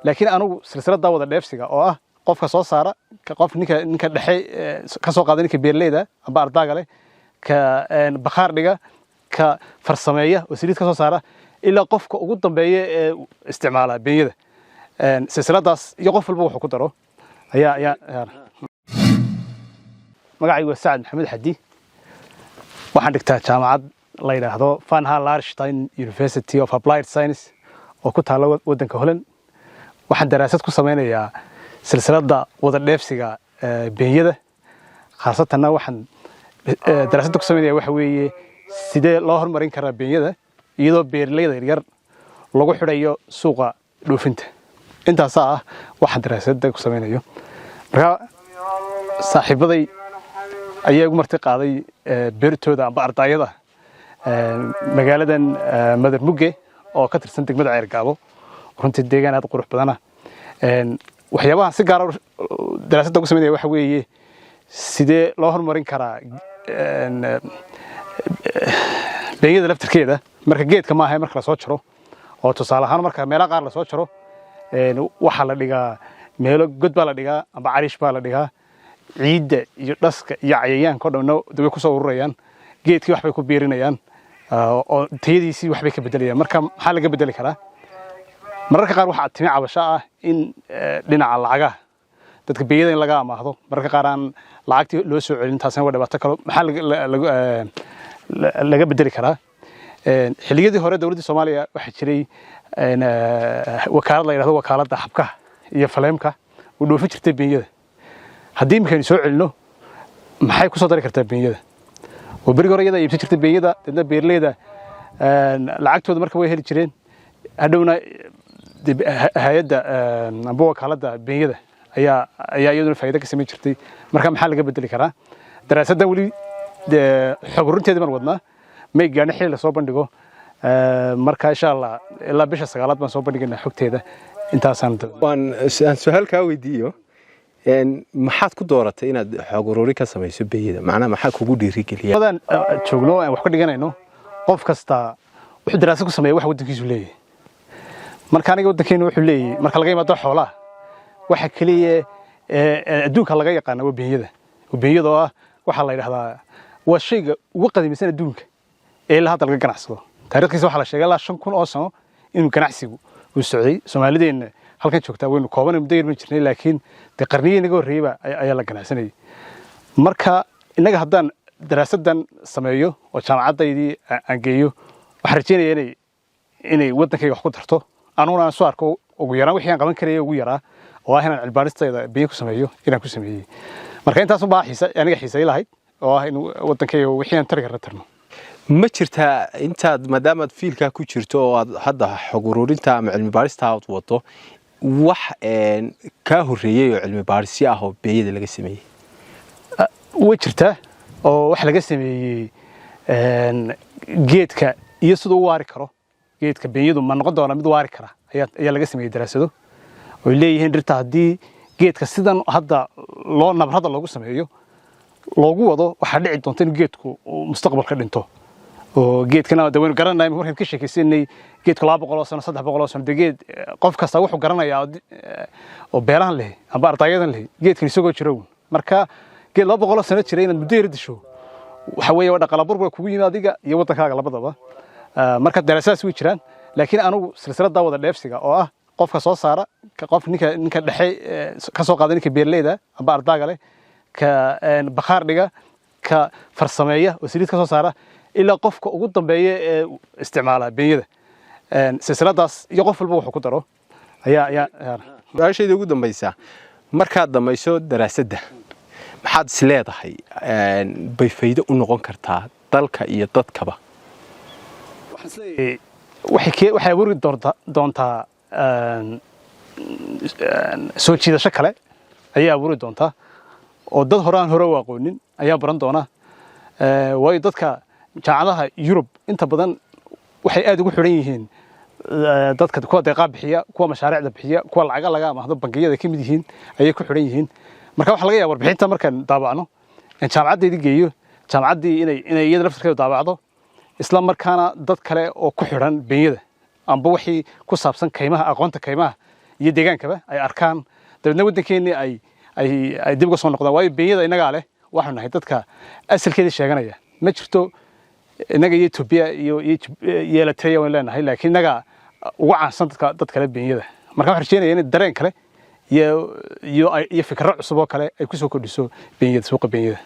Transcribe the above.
Laakiin anigu silsiladda wada dheefsiga oo ah qofka soo saara, ka qof ninka dhexe ka soo qaada, ninka beerleyda amba ardaaga leh, ka bakhaar dhiga, ka farsameeya oo saliid ka soo saara, ilaa qofka ugu dambeeya ee isticmaala beenyada, silsiladaas iyo qof walba wuxuu ku daro ayaa. Magacaygu waa Sacad Maxamed Xadi. Waxaan dhigtaa jaamacad la yidhaahdo Van Hall Larenstein University of Applied Science oo ku taalla waddanka Holland. Waxaan daraasad ku sameynayaa silsiladda wada dheefsiga beenyada. Khaasatanna waxaan daraasadda ku sameynaya waxa weeye sidee loo horumarin karaa beenyada iyadoo beeraleyda yaryar lagu xidhayo suuqa dhoofinta. Intaasaa ah waxaan daraasadda ku sameynayo. Marka saaxiibaday ayaa igu marti qaaday beertooda amba ardaayada magaaladan Madarmugge oo ka tirsan degmada Ceergaabo, runtii deegaan aad u qurux badana. Waxyaabaha si gaara daraasadda ugu sameynaya waxa weeye sidee loo horumarin karaa beenyada laftirkeeda marka geedka maaha, marka lasoo jaro. Oo tusaale ahaan, marka meelaha qaar lasoo jaro, waxaa la dhigaa meelo god baa la dhigaa amba cariish baa la dhigaa. Ciidda iyo dhaska iyo cayayaanka o dhanna way kusoo ururayaan, geedkii waxbay ku biirinayaan oo tayadiisii waxbay ka bedelayaan. Marka maxaa laga bedeli karaa? Mararka qaar waxaa timi cabasho ah in dhinaca lacagaha dadka beeyada in laga amaahdo, mararka qaar aan lacagtii loo soo celin. Taasina waa dhibaato kale. Maxaa laga bedeli karaa? Xilliyadii hore dowladda Soomaaliya waxaa jiray wakaalad la yidhahdo Wakaaladda Xabkaha iyo Faleemka oo dhoofin jirtay beenyada. Haddii imikaynu soo celino, maxay kusoo dari kartaa beenyada? Oo berigi hore iyada iibsan jirtay beenyada, deedna beeraleyda lacagtooda marka way heli jireen. Hadhowna hay-adda amba wakaaladda beenyada ayaa iyaduna faa'iido ka samayn jirtay. Marka maxaa laga bedeli karaa? Daraasaddan weli xog ururinteedii baan wadnaa, may gaadhin xilli lasoo bandhigo. Marka insha Allah ilaa bisha 9aad baan soo bandhigaynaa xogteeda. Intaasaan Waan aan su-aal kaa weydiiyo. Maxaad ku dooratay inaad xog ururin ka samayso beeyada? Macnaha, maxaa kugu dhiirigeliya? Badan joogno aan wax ka dhiganayno, qof kasta wuxuu daraasad ku sameeya wax waddankiisu leeyahay. Marka aniga waddankeenu wuxuu leeyahay, marka laga yimaado xoolaha, waxa keliya adduunka laga yaqaana waa beenyada. Beenyada oo ah waxaa la yidhahdaa waa shayga ugu qadiimsan adduunka ee ilaa hadda laga ganacsado. Taariikhdiisa waxaa la sheegay ilaa 5000 oo sano inuu ganacsigu uu socday. Soomaalideenna halkan joogtaa waynu kooban, muddo yar ban jirnay, laakiin dee qarniyihii naga horreeyeyba ayaa la ganacsanayay. Marka innaga haddaan daraasaddan sameeyo oo jaamacaddaydii aan geeyo, waxaan rajeynaya inay waddankayga wax ku darto, anuguna aan soo arko ugu yaraan wixii aan qaban karaya ugu yaraa oo ah inaan cilbaaristayda biyo ku sameeyo inaan ku sameeyey. Marka intaas unbaa xiisa aniga xiisay lahayd oo ah in waddankayga wixii aan tari karna tarno. Ma jirtaa intaad, maadaamaad field-kaa ku jirto oo aad hadda xog ururinta ama cilmi baarista aad wado, wax kaa horreeyey oo cilmi baarisyo ah oo beeyada laga sameeyey? Way jirtaa, oo wax laga sameeyey geedka iyo siduu u waari karo. Geedka beenyadu ma noqon doona mid waari kara ayaa laga sameeyey daraasado oy leeyihiin dhirta haddii geedka sidan hadda loo nabrada loogu sameeyo loogu wado, waxaa dhici doonta in geedku mustaqbalka dhinto. Oo geedkana de waynu garanayna, markaan ka sheekaysanay geedku 200 oo sano, 300 oo sano, dee geed qof kasta wuxuu garanayaa oo beerahan leh amba ardaayadan leh geedkan isagoo jiro. Marka geed 200 oo sano jira inaad muddo yar disho, waxa weeye waa dhaqaala burbur kugu yimi adiga iyo waddankaaga labadaba. Marka daraasadaas way jiraan. Laakiin anigu silsiladda wada dheefsiga oo ah qofka soo saara, ka qof ninka dhexe ka soo qaada, ninka beeraleyda amba ardaaga leh, ka bakhaar dhiga, ka farsameeya oo saliid ka soo saara, ilaa qofka ugu dambeeya ee isticmaala beenyada, silsiladaas iyo qof walba wuxuu ku daro ayaa. Su-aashayda ugu dambaysa: markaad dhamayso daraasadda, maxaad is leedahay bay faa'iido u noqon kartaa dalka iyo dadkaba? Waxay abuuri doontaa soo jiidasho kale ayay abuuri doontaa, oo dad hore aan hore u aqoonin ayaa baran doona. Waayo dadka jaamacadaha Yurub inta badan waxay aad ugu xidhan yihiin dadka kuwa deeqaa bixiya, kuwa mashaariicda bixiya, kuwa lacaga laga amaahdo, bangiyada ka mid yihiin ayay ku xidhan yihiin. Marka waxaa laga yaaba warbixinta markaan daabacno in jaamacaddeydii geeyo, jaamacaddii inay iyada laftirkeedu daabacdo, isla markaana dad kale oo ku xidhan beenyada amba wixii ku saabsan kaymaha, aqoonta kaymaha. iyo deegaankaba ay arkaan, dabeedna waddankeennii ay dib uga soo noqdaan, waayo beenyada innagaa leh. Waxaanu nahay dadka asalkeedii sheeganaya. Ma jirto innaga iyo Etoobiya iyo Eritrea waynu leenahay, laakiin innagaa uga caansan dadka dad kale beenyada. Marka waxaan rajeynaya in dareen kale iyo fikro cusub oo kale ay ku soo kordhiso beenyada, suuqa beenyada.